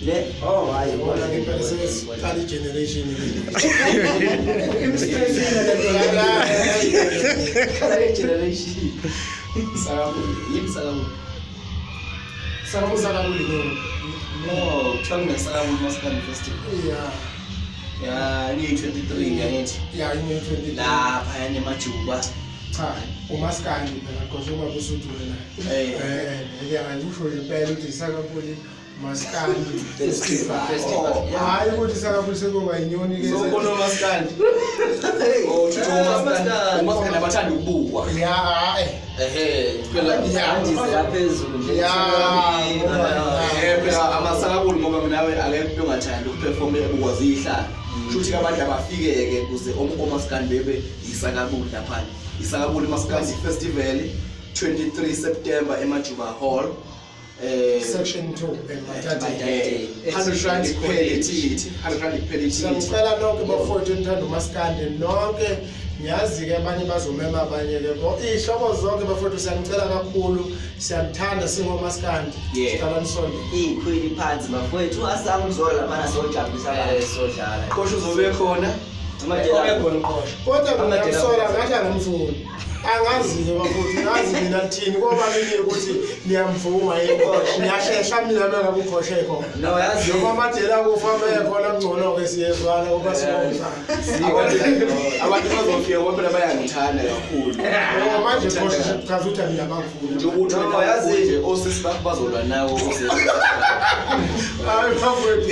Ne? Oh hayi Bona ke phela sesiqala i-generation le generation. Sakabuli, yini sakabuli? Sakabuli no. No, kuthiwa kunesakabuli Maskandi Festival. Yeah. Ya, niyi-23 ngiyayithi. Yeah, ine-23. Lapha nemajuba. Cha, umaskandi phela because uma kusuthi wena. Usho impela ukuthi isakabuli Maskandi Festival. Hayi ukuthi isakabuli sekuba inyoni ke. Sokona umaskandi. Oh, uthi umaskandi. Umaskandi abathanda ukubukwa. Yeah, ehe, phela andizela phezulu nje. Yeah, phela amasakabuli ngoba mina nawe akekho ongathanda ukuperform ebukwa zihlala. Shuthi abantu abafike-ke kuze omaskandi bebe isakabuli lapha. Isakabuli Maskandi Festival 23 September eMajuba Hall. Section 2 eMathathe. 100 rand kuphela ithikithi, 100 rand kuphela ithikithi. Siyacela nonke bafowethu enithanda umaskandi nonke. Ngiyazi-ke abanye bazomema abanye-ke. Iy'hlobo zonke bafowethu siyanicela kakhulu, siyanithanda singomaskandi. Sicela nisondele. Iy'khwili phansi bafowethu, asangizolo laphana sojabulisa abantu. Sodlala. Qosha uzobe khona. Obe khona uqosha. Kodwa ngiyamsola ngathi angimfuni. Angazi-ke bafowethu, ngazi mina lithini ngoba mina ukuthi niyamvuma yini. Ngiyashesha mina uma ngabe uqoshe khona. No, yazi. Noma amadela akufa khona kungcono-ke siyezwana ngoba siyomzana. Abantu bazofika ngoba phela bayangithanda kakhulu. Manje qosha chaza ukuthi mina bangifuni. Nje ukuthi wena nje osisi bakho bazolwa nawe osisi. Hayi bafowethu.